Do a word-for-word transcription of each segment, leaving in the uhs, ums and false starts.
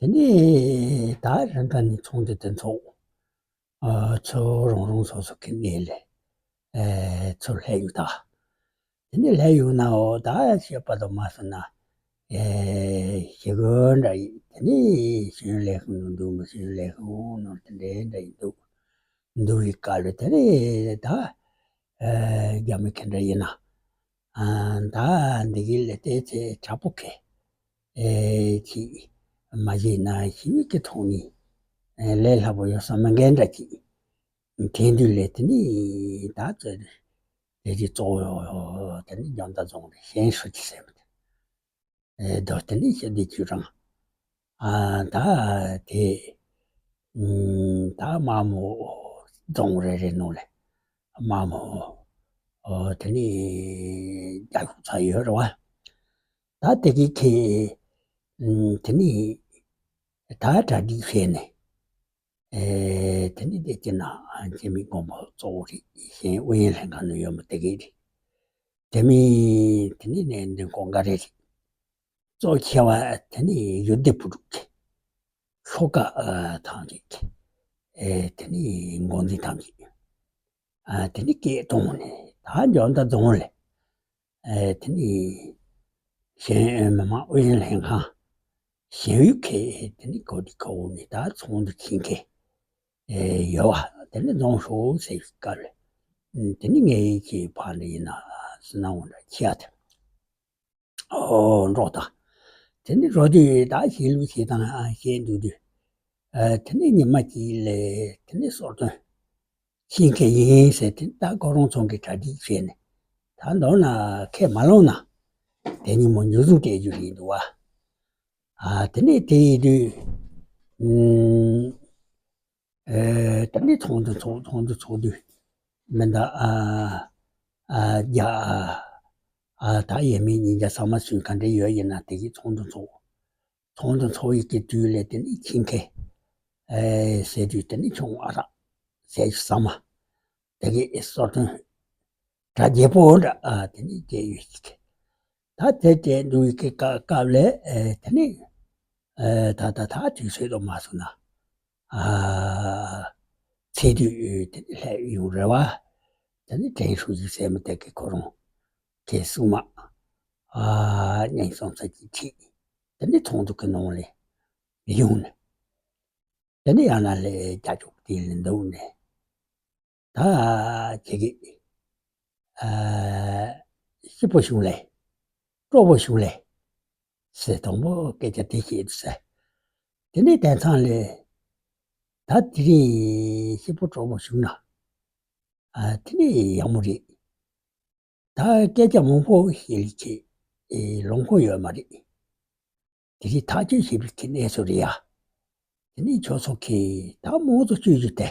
དེ་ནས་ད་རང་ག་ནས་ཚོགས་འདུ་དེ་ཚོགས། ཨ་ཚུར་རང་རང་སོ་སོ་གི་གནས་ལ་ཨ་ཚུར་སླེབས་ཡོང་ད། དེ་ནས་སླེབས་ཡོང་ན་འོ་ད་བཤད་པ་དང་མ་སོང་ན་ཨེ་ཞི་རྒོལ་འདྲ་ཡིན། དེ་ནས་ཞི་རྒོལ་ལས་ཁུངས་ནང་འདུག་མི་ཞི་རྒོལ་ལས་ཁུངས་ནང་དེ་འདྲའི་འདྲ་ཡིན་འདུག་འདུག་གི་སྐབས་ལ་དེ་ནས་ད་ཨེ་རྒྱ་མི་ག་འདྲ་ཡིན་ན་ཨ་ད་འདི་གི་ལས་དེ་ཚེ་དྲག་པོ་གི་ཨེ་ཅིག་མ་བྱས་ན་ཞི་བའི་གི་ཐོག་ནས་ཨེ་ལས་སླ་པོ་ཡོད་ས་མི་འགའ་འདྲ་ཅིག་དེང་དུས་ལས་དེ་ནི་ད་ཚོད་དེ་རིགས་གཙོ་བོ་དེ་ནི་རྒྱང་ཐག་རྫོང་རེད། གཞན་ཧྲུའུ་ཅི་ཟེར་མི་དེ་ཨེ་རྡོ་དེ་ནི་ཞི་བདེ་ཅུས་ཀྲང་ཨ་ད་དེ་ཨུམ་ད་དམར་མོ་རྫོང་རེ་རེ་ནང་ལས་དམར་མོ་ཨོ་དེ་ནི་རྒྱ་ཤོག་ཚ་ཡོད་རེད་བ། ད་དེ་གི་ཁེ་ཨུམ་དེ་ནི་ད་གྲ་སྒྲིག་བྱས་ནས་ཨེ་དེ་ནི་དེ་སྐྱེ་ན་སྐྱེ་མེད་མགོན་པོ་གཙོ་བོ་རེད། གཞན་ཨུ་ཡོན་ལྷན་ཁང་ནང་ཡོད་མི་དེ་གི་རེད། དེ་མིན་དེ་ནི་ནས་འདི་ཀོང་ཀ་རེ་རེད། གཙོ་ཆེ་བ་དེ་ནི་ཡུལ་སྡེ་བུ་ཕྲུག་གི་ཤོག་ཀ་ཐམས་ཅད་ཀྱི་ཨེ་དེ་ནི་འགོ་འཛིན་ཐམས་ཅད་ཨ་དེ་ནི་སྐད་གཏོང་ནས་ད་འཇོ་མདའ་རྫོང་ལས་ཨེ་དེ་ནི་གཞན་མི་མང་ཨུ་ཡོན་ལྷན་ཁང་གཞན་ཡུལ་ཁའི་དེ་ནི་གོ་སྒྲིག་ག་འོག་ནས་ད་ཚོགས་འདུ་ཆེན་ཁའི་ཨེ་ཡོད་བ། དེ་ནི་རྫོང་ཧྲོ་ཟེར་བའི་སྐབས་ལས་དེ་ནི་ངའི་ཁྱེད་ཕ་འདྲ་ཡིན་ན་སུ་ན་འོང་འདྲ་ཁྱེད་ཨ་དེ། ཨོ་འགྲོ་ད། དེ་ནི་རོ་དུས་ད་གཞིས་ལུས་བྱེད་སྟངས་ཨ་བཤད་འདུག་དུས། ཨ་དེ་ནི་ཉི་མ་གཅིག་ལས་དེ་ནི་གསོལ་སྟོན་ཤིང་ཁེ་ཡིན་ཟེར་དེ་ད་ཁོ་རང་ཚོ་གི་གྲ་སྒྲིག་བྱས་ནས་ད་མདོར་ན་ཁས་མ་ལོངས་ན་དེ་ཉིན་མོ་མཇུག་བསྡུ་སྤྲད་རྒྱུ་རེད་འདུག་བ། ཨ་དེ་ནི་དེ་ཡིན་དུས་ཨུམ། ཨེ་ད་ནི་ཚོགས་འདུ་ཚོགས་ཚོགས་འདུ་ཚོགས་དུས་མི་འདའ་ཨ་ཨ་རྒྱ་ཨ་ད་ཡས་མས་ཉིན་རྒྱ་ཚང་མ་སུན་ག་འདྲ་ཡོད་ཡིན་ན་དེ་གི་ཚོགས་འདུ་ཚོགས། ཚོགས་འདུ་ཚོགས་ཡི་གི་དུས་ལས་དེ་ནི་ཁྱིམ་ཁེ་ཨེ་ཟེར་དུས་དེ་ནི་ཆུང་ཨ་རག་ཟས་ཀྱི་ཟ་མ་དེ་གི་གསོལ་སྟོན་གྲ་རྒྱས་པོ་འདྲ་ཨ་དེ་ནི་རྒྱས་ཡོད་ཅིག་ད་དེ་དེ་འདུག་གི་སྐབས་ལས་ཨེ་དེ་ནི་ཨེ་ད་ད་ད་དུས་ཚོད་དུ་མ་སོང་ན་ཨ་ཚེ་དུས་དེ་ནི་སླེབས་ཡོང་རེད་བ། དེ་ནི་དྲན་ཧྲུའུ་ཅི་ཟེར་མི་དེ་གི་ཁོ་རང་གི་སྲུང་མ་ཨ་གཉེན་སྲུང་ཚ་གི་ཁྲིད་དེ་ནི་ཚོགས་འདུ་གི་ནང་ལས་ཡོང་ནས་དེ་ནི་ཡང་ན་ལས་རྒྱ་ཕྱོགས་དེ་ལས་འདུག་ནས། ད་ཁྱེད་ཀྱིས་ཨ་སྐྱིད་པོ་བྱུང་ལེ། སྤྲོ་པོ་བྱུང་ལེ། ཟེར་དང་པོ་སྐད་ཆ་དེ་བཤད་འདུག་ཟེར། དེ་ནས་དེང་སང་ལས་ད་དེ་རིང་སྐྱིད་པོ་སྤྲོ་པོ་བྱུང་ན་ཨ་དེ་ནས་ཡག་མོ་རེད། ད་སྐད་ཆ་མང་པོ་བཤད་ལེ་ཁྱེད་ཨེ་ལོང་ཁོ་ཡོད་མ་རེད། དེ་རིང་ཐག་གཅོད་བྱེད་པའི་གི་གནས་སུ་རེད་ཡ། དེ་ནས་ཁྱོད་ཚོ་གིས་ད་དམངས་གཙོ་སྤྱོད་རྒྱུ་དེ།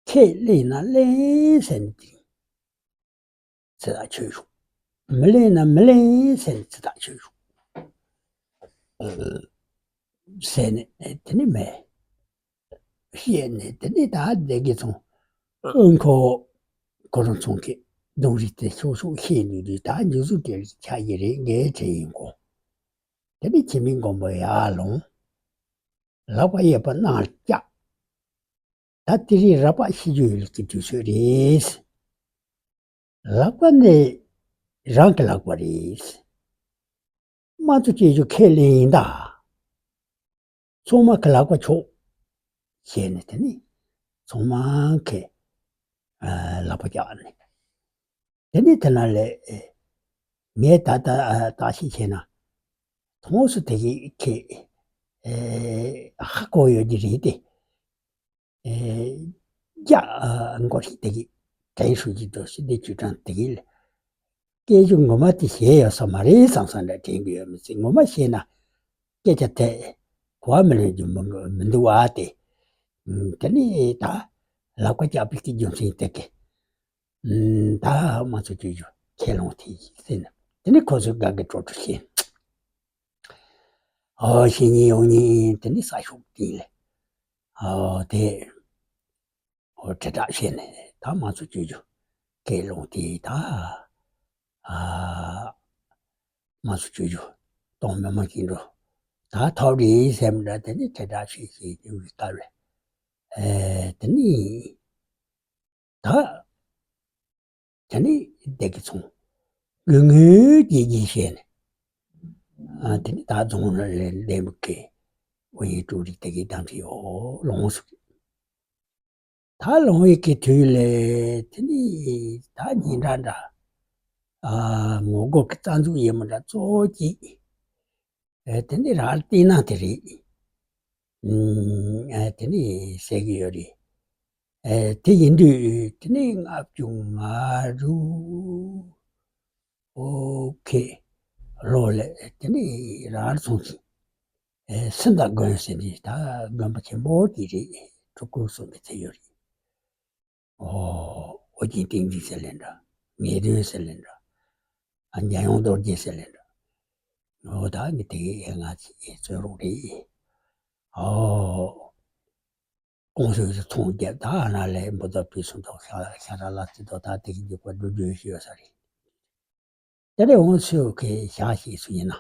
ཁས་ལེན་ན་ལེན་ཟེར་ནས་དེ་རིང་ཚེ་ཐག་ཆོད་ཞུ། མི་ལེན་ན་མི་ལེན་ཟེར་ནས་ཚེ་ཐག་ཆོད་ཞུ། ཟེར་ནས་དེ་ནི་མེད། བཤད་ནས་དེ་ནི་ད་བསྡད་གི་ཚོང་ཨུན་ཁོ་ཁོ་རང་ཚོང་གི་གདོང་རིས་དེ་ཤོག་ཤོག་བཤད་ནས་དུས་ད་འཇུ་བཟུང་དེ་ཆགས་ཀྱི་རེད་འགའི་དྲན་ཡིན་གོ། དེ་ནི་ཁྱིམ་མི་མགོན་པོ་ཡར་ལོངས། ལག་པ་གཡས་པ་གནང་བཀྱག་ད་དེ་རིང་ར་པ་ཤི་རྒྱུ་ཡོད་ལུགས་ཀྱི་དུས་ཚོད་རེད། ལག་པ་ནི་རང་གི་ལག་པ་རེད། དམངས་གཙོ་སྤྱོད་རྒྱུ་ཁས་ལེན་ཡིན་ད། ཚང་མ་གི་ལག་པ་ཆོག་བྱས་ནས་དེ་ནི་ཚང་མ་གི་ལག་པ་བཀྱག་ནས་དེ་ནི་དེ་ན་ལས་ངས་ད་ལྟ་བརྟག་ཞིབ་བྱས་ན་ཐོང་སུ་དེ་གི་ཁས་ཧ་གོ་ཡོད་ཀྱི་རེད་དེ། རྒྱ་མགོ་ཧྲིག་དེ་གི་དྲན་ཧྲུའུ་ཅི་དང་ཞི་བདེ་ཅུས་ཀྲང་དེ་གི་ལ་སྐད་ཆ་ངོ་མ་དེ་བཤད་ཡོད་ས་མ་རེད་བསམ་བསམ་འདྲ་དྲན་གི་ཡོད་མི་སྲིད། ངོ་མ་བཤད་ན་སྐད་ཆ་དེ་གོ་བ་མི་ལོན་རྒྱུ་མི་མི་འདུག་བ་དེ། དེ་ནི་ད་ལག་པ་བཀྱག་པའི་གི་རྒྱུ་མཚན་དེ་གི་ད་དམངས་གཙོ་སྤྱོད་རྒྱུ་ཁས་ལོངས་དེ་ཟེར་ན་དེ་ནི་ཁོ་ཚོས་དགའ་གི་ཀྲོ་ཀྲོ་བཤད། ཨོ་ཤེས་ཉིན་ཡོང་ཉིན་དེ་ནི་ས་ཤོག་དེ་ལ་ཨོ་དེ་ཨོ་དྲིལ་བསྒྲགས་བྱས་ནས་ད་དམངས་གཙོ་སྤྱོད་རྒྱུ་ཁས་ལོངས་དེ་ད་ཨ་དམངས་གཙོ་སྤྱོད་རྒྱུ་གཏོང་མི་མང་སྐྱིད་འགྲོ་ ད་ཐོབ་རེད་ཟེར་མི་འདྲ། དེ་ནས་དྲིལ་བསྒྲགས་བྱས་བྱས་དེ་བའི་སྐབས་ལ། ཨེ་དེ་ནས་ད་དེ་ནས་བདེ་སྐྱིད་ཚང་དགོས་ངེས་ཀྱི་རྒྱུ་བཤད་ནས། ཨ་དེ་ནས་ད་རྫོང་ནང་ལ་ལྡེ་མིག་གི་དབུ་ཡོན་ཀྲུའུ་རིན་དེ་གའི་དམ་ཚིག་ཡོ་ལོངས་སུ། ད་ལོང་བའི་གི་དུས་ལས་དེ་ནི་ད་ཉིན་འདྲ་འདྲ། ཨ་ངོ་རྒོལ་གྱི་རྩ་འཛུགས་ཡིན་མི་འདྲ་གཙོ་བོ་གཅིག་ཨེ་དེ་ནི་ར་ལ་ཏི་ན་དེ་རེད། ཨ་དེ་ནི་ཟེར་གི་ཡོད་རེད། ཨེ་དེ་ཡིན་དུས་དེ་ནི་ལྔ་བཅུ་ང་དྲུག་ཨོ་ཁེ་ལོ་ལས་དེ་ནི་ར་ལ་སོང་ཞིང་། ཨེ་སུམ་མདའ་དགོན་ཟེར་ནས་ད་དགོན་པ་ཆེན་པོ་དེ་རེད། སྤྲུལ་སྐུ་གསུམ་པའི་ཚེ་ཡོད་རེད། ཨོ་ཨོ་རྒྱན་བསྟན་འཛིན་ཟེར་ལེ་འདྲ། ངེས་དོན་ཟེར་ལེ་འདྲ། ཨ་འཇམ་དབྱངས་རྡོ་རྗེ་ཟེར་ལེ་འདྲ། ཨོ་ད་ངས་དེ་གའི་ང་ཚོའི་རྩོད་རོགས་རེད། ཨོ་ཀོང་ཞོ་ཚོང་རྒྱབ་ད་ཨ་ན་ལས་འབུ་ད་བུད་སོང་དོ། ཤ་ཤ་ར་ལ་ཚི་དོ་ད་དེ་གི་འཇུག་པ་འགྲོ་རྒྱུ་ཞིག་ཡོད་ས་རེད། དེ་ནས་འོང་ཚོས་ཁའི་ཞག་ཞིག་སུ་ཡིན་ན།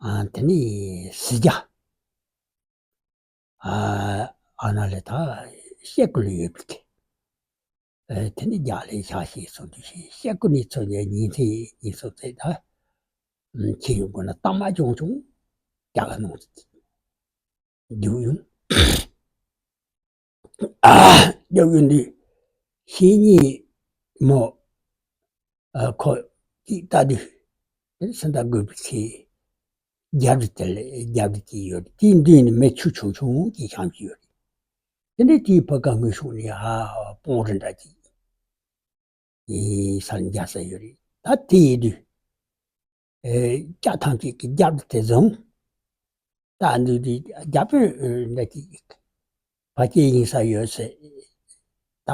ཨ་དེ་ནས་སི་རྒྱ། ཨ་ཨ་ན་ལས་ད་ཤེ་ཀུ་ལུ་ཡོད་པའི་ཁེ། ཨ་དེ་ནས་རྒྱ་ལས་ཞག་ཞིག་སུ་འདུག་ཤེ་ཤེ་ཀུ་ནས་ཚོ་ཡ་ཉིན་ཚེ་ཉིན་སོ་ཚེ་ད་ཁྱི་ཡོད་དགོས་ན་གཏའ་མ་ཆུང་ཆུང་རྒྱ་ག་ནང་ཚུད། རྒྱུག་ཡུན། ཨ་རྒྱུག་ཡུན་དུས་ཤེས་ཉིན་མོ། ཨ་ཁོ་ཅིག་ལྟ་དུས་དེ་སུམ་མདའ་དགོས་པའི་ཚེ་རྒྱབ་རི་དེ་ལ་རྒྱབ་རི་ཅིག་ཡོད་རེད། དེའི་མདུན་ནས་མེ་ཆུ་ཆུང་ཆུང་ཅིག་བཤམས་ཀྱི་ཡོད་རེད། དེ་འདྲའི་དེའི་ཕ་ག་ངོས་ཕྱོགས་ནས་ཧ་སྤང་རི་འདྲ་ཅིག་ཡིན་ས་ལ་འཇའ་ས་ཡོད་རེད། ད་དེ་ཡིན་དུས། ཨེ་སྐྱ་ཐམས་ཅད་ཀྱི་རྒྱབ་ཏུ་དེ་བཟུང་། ད་འདི་འདི་རྒྱ་དཔོན་འདྲ་ཅིག་ཕ་སྐྱེས་ཡིན་ས་ཡོད་ཟེར། ད་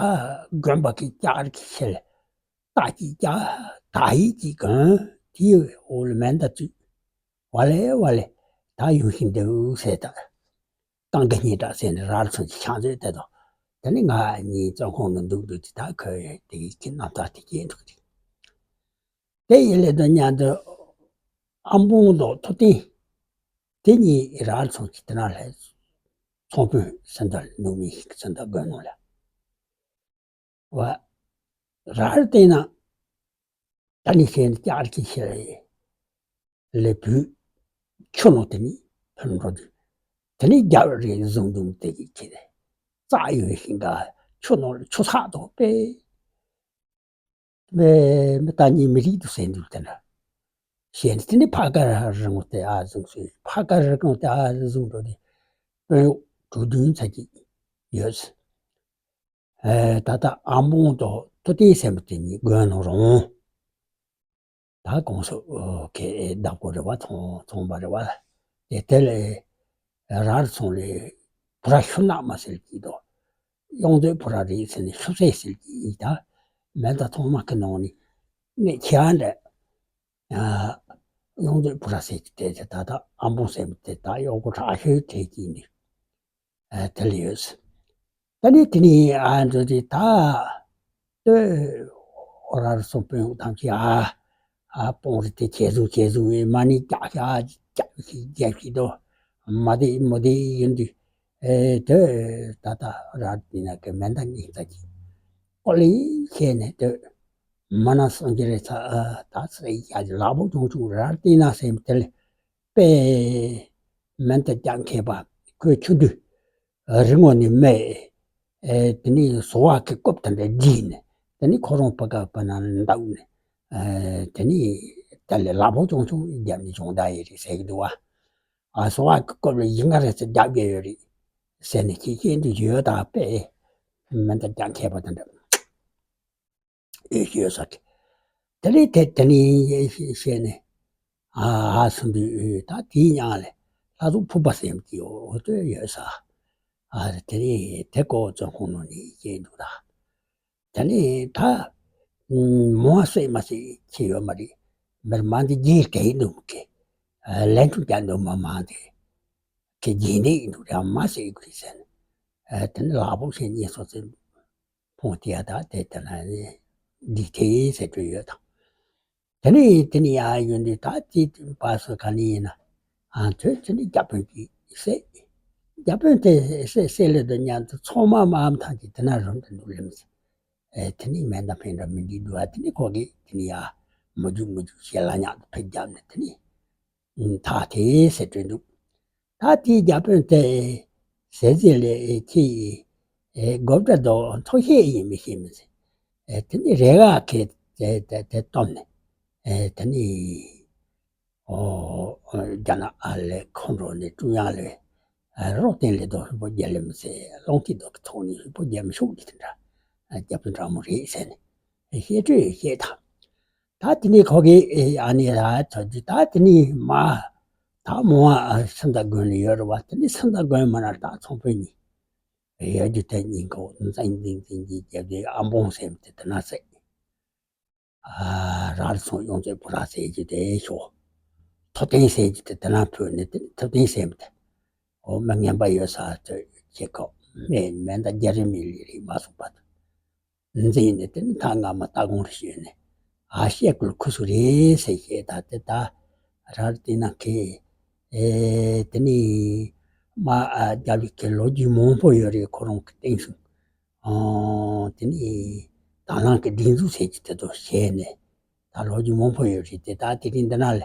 དགོན་པ་གི་ལྕགས་རི་གི་ཕྱི་ལ་རྟ་གཅིག་རྒྱག་ད་ཡིག་གཅིག་གོན་དེའི་འོག་ལ་མེ་མདའ་བཙུགས། ཝ་ལེ་ཝ་ལེ་ད་ཡོང་བཞིན་འདུག་ཟེར། ད་རྐང་གི་སྙིང་ཁྲག་ཟེར་ནས་རལ་ཚོན་གྱི་ཕྱག་མཛོད་དེ་དང་། དེ་ནི་ང་གཉིས་བཙོན་ཁང་དུ་འདུག་འདུག་དེ་ད་ཁོས་དེ་གི་རྣམ་ཐར་དེ་སྐྱེལ་འདུག་དེ། དེ་ཡི་ལས་དང་མཉམ་དུ་ཨ་འབུམ་དང་ཐུབ་བསྟན་དེ་གཉིས་རལ་ཚོན་གྱི་དེ་ན་ལྷས་ཚོང་དཔོན་སེམས་དར་ནུབ་མི་ཞིག་སེམས་དར་དགོན་ནང་ལ། བ། རལ་བལྟས་ན་ད་ནི་ཤེས་ནི་ལྕགས་ཀྱི་ཤེས་ལས་བུད་ཆུ་ནང་དེ་ནི་ཕུན་འགྲོ་དུས་དེ་ནི་རྒྱབ་རེ་བཟུང་འདུག་དེ་གི་ཁྱེད་རྩ་ཡོད་ཤིང་ག་ཆུ་ནང་ལ་ཆུ་ཚགས་དང་དཔེ་མེ་མི་ལྟ་ཉིད་མི་རིགས་དུ་ཟེར་འདུག་དེ་འདྲ་ཤེས་ནི་དེ་ནི་ཕ་ག་རི་ངོ་དེ་ཨ་བཟུང་སོང་། ཕ་ག་རི་ངོ་དེ་ཨ་བཟུང་འགྲོ་དུས་དཔོན་གཡོག་དྲུག་བདུན་ཙམ་ཅིག་ཡོད། ཨེ་ད་ལྟ་ཨ་འབུམ་དང་ཐུབ་བསྟན་ཟེར་མི་དེ་གཉིས་དགོན་ནང་རུང་། ད་གོང་སོ་ཁའི་བདག་པོ་རེད་བ། ཚོང་ཚོང་པ་རེད་བ། དེ་དེ་ལས་རལ་ཚོང་ལས་བུ་ར་ཤུ་ནག་མ་ཟེར་གྱི་འདུག་གཡང་མཛོད་བུ་ར་རེད་ཟེར་ནས་ཤུ་ཚེ་ཟེར་གྱི་ཡིན། ད་མེ་མདའ་ཐོག་མ་གི་ནང་ནས་གནས་ཁྱེད་ཨ་འདྲ། ཨ་གཡང་མཛོད་བུ་ར་ཟེར་གྱི་དེ་དེ་ད་ལྟ་ཨ་འབུམ་ཟེར་མི་དེ་ད་གཡོག་པོ་དྲག་ཤོས་དེ་གྱིས་ནི། ཨ་དེ་ལ་ཡོད། ད་ནི་དེ་ནི་ཨ་འདྲ་དེ་ད་ལྟོས་ཨོ་ར་རུ་སོང་དཔོན་གཡོག་ཐམས་ཅད་ཨ་ཨ་སྤོང་རི་དེ་ཇེ་བཟུང་ཇེ་བཟུང་བའི་མ་ཎི་རྒྱག་ཤག་རྒྱག་ཤིག་རྒྱག་ཤིག་དོ། མ་དེ་མོ་དེ་ཡིན་དུས་ཨེ་དེ་ད་ལྟ་ར་དེ་ན་གི་མེ་མདའ་གཉིས་ཙམ་གྱིས་ཀོ་ལི་བྱས་ནས་དེ་མ་ན་སངས་རྒྱས་རེད་ཚ་ཨ་ད་ཚ་ཡ་ལག་པོ་ཆུང་ཆུང་ར་དེ་ན་སེམས་དེ་ལས། པས་མེ་མདའ་རྒྱག་མཁས་པ་ཁོས་ཆུ་འདུས་རི་ངོ་ནས་མེ་དེ་ནི་ཟོ་བ་གི་རྐུབ་དེ་འདྲ་བརྒྱུད་ནས་དེ་ནི་ཁོ་རང་ཕ་ག་པ་ན་འདུག་ནས་དེ་ནི་དེ་ལས་ལག་པོ་ཆུང་ཆུང་བརྒྱབ་ནས་བྱུང་ད་ཡི་རེད་ཟེར་གི་འདུག་བ། ཨ་ཟོ་བ་གི་རྐུབ་ལ་ཡིན་ག་རེ་ཚེ་རྒྱབ་རྒྱབ་ཡོད་རེད་ཟེར་ནས་ཁྱེད་ཁྱེད་འདུག་ཡོད་ད་པས་མེ་མདའ་རྒྱག་མཁས་པ་དེ་འདྲ། ཨེ་ཤེས་ས་ཀྱི། དེ་ལས་དེ་དེ་ནས་ཤེས་ནས་ཨ་ཨ་སུམ་པའི་ཨེ་ད་དེའི་ཉང་ལས་ལྷ་ཚོགས་ཕུར་པ་སེམས་ཀྱི་འོ་དོད་ཡོད་ས། ཨ་དེ་ནས་དེ་ཀོ་བཙོན་ཁང་ནང་ནས་སྐྱེས་འདུག་ད། དེ་ནས་ད་མོ་ཧ་སེ་མ་སེ་ཁྱེད་ཡོད་མ་རེད། མེར་མ་འདི་རྒྱལ་ག་ཡིན་འདུག་གི། ལན་ཐུང་རྒྱག་འདུག་མ་མ་འདི། ཁྱེད་རྒྱལ་ནས་ཡིན་འདུག་ར་མ་སེ་དགོས་ཟེར་ནས། དེ་ནས་ལག་པོ་ཤེས་ཉེས་སོ་ཚེ། ཕུང་སྟེ་ཡ་ད་དེ་དེ་ན་འདི་དེ་ཟེར་གྱི་ཡོད་དང་། དེ་ནས་དེ་ནས་ཡ་ཡོད་འདི་ད་དེ་བ་སོ་ག་ནས་ཡིན་ན། ཨ་དེ་དེ་ནི་རྒྱ་དཔོན་གྱིས་བསད། རྒྱ་དཔོན་དེ་བསད་བསད་ལེ་དང་མཉམ་དུ་ཚང་མ་མ་མཐའ་གྱིས་དེ་ན་རུམ་དུ་འདུག་ལེ་མི་ཚེ། ཨེ་དེ་ནི་མེ་མདའ་འཕེན་འདྲ་མི་འདི་འདུག་ཨ། དེ་ནི་ཁོ་གིས་དེ་ནི་ཡ་མི་རྒྱུག་མི་རྒྱུག་ཞེས་ལ་ཉག་ཏུ་ཕེབས་བརྒྱབ་ནས་དེ་ནི་ཐག་དེ་ཟེར་སྤྲོད་འདུག་ད་དེའི་རྒྱ་དཔོན་དེ་ཟས་ཟིན་ལས་ཁྱེད་ཡིས་ཨེ་སྒོ་བྲ་དོ་མཐོ་ཤེས་ཡིན་མི་ཤེས་མི་ཟེར། ཨེ་དེ་ནི་རེ་ག་ཁེ་དེ་དེ་དེ་སྟོན་ནས་ཨེ་དེ་ནི་ཨོ་རྒྱ་ནག་ཨ་ལས་ཁོང་ཁྲོ་ནས་ཀྲུང་དབྱང་ལས་ཨེ་རོགས་བསྟན་ལས་དོ་ཧུ་པོ་རྒྱལ་ལས་མི་ཟེར། རླུང་ཁྲིད་དོ་གི་ཐོག་ནས་ཧུ་པོ་རྒྱལ་མི་ཤོག་གི་དེ་འདྲ་ཨེ་རྒྱ་དཔོན་དྲང་མོ་རེད་ཟེར་ནས་ཨེ་བཤད་སྤྲོད་བཤད་དང་། ད་དེ་ནས་ཁོ་གིས་ཨ་ནི་ར་ཚོ་རྒྱུ་ད་དེ་ནས་མ་ད་མོ་ཨ་སུམ་མདའ་དགོན་ལ་ཡོད་རེད་བ། དེ་ནས་སུམ་མདའ་དགོན་མ་ན་ད་ཚོང་དཔོན་གཉིས་ཡོད་རྒྱུ་དེ་གཉིས་ཁོ་འཛིང་འཛིང་འཛིང་གིས་རྒྱབ་དེ་ཨ་འབུང་ཟེར་དེ་དེ་ན་བསད། ཨ་ར་ལ་སོང་ཡོང་ཚེ་བུ་ར་ཟེར་རྒྱུ་དེ་ཤོག་ཐོ་ཏན་ཟེར་རྒྱུ་དེ་དེ་ན་ཕུལ་ནས་དེ་ཐོ་ཏན་ཟེར་མི་དེ་ཨོ་མི་ངན་པ་ཡོད་ས་ཚོད་ཁྱེད་ཁོ་མེད་མེད་ད་རྒྱ་རི་མི་ལི་རིག་མ་སོང་པ་དང་། འཛིན་ནས་དེ་ནི་ཐག་ང་མ་ལྟ་དགོངས་རེ་ཞུས་ནས་ཨ་བཤད་ཀུལ་ཁུ་སུ་རེད་ཟེར་བཤད། ད་དེ་ད་ར་ར་དེ་ན་ཁེ་ཨེ་དེ་ནི་མ་ཨ་རྒྱ་ལུགས་ཁེ་ལོ་རྒྱུས་མང་པོ་ཡོད་རེད། ཁོ་རང་གི་སྟེང་སུ་ཨོ་དེ་ནི་དང་བླངས་ཀྱི་སྒྲིག་འཛུགས་ཟེར་གྱི་དེ་ཚོ་བཤད་ནས་ད་ལོ་རྒྱུས་མང་པོ་ཡོད་རེད། དེ་ད་དེ་རིང་འདི་ན་ལ་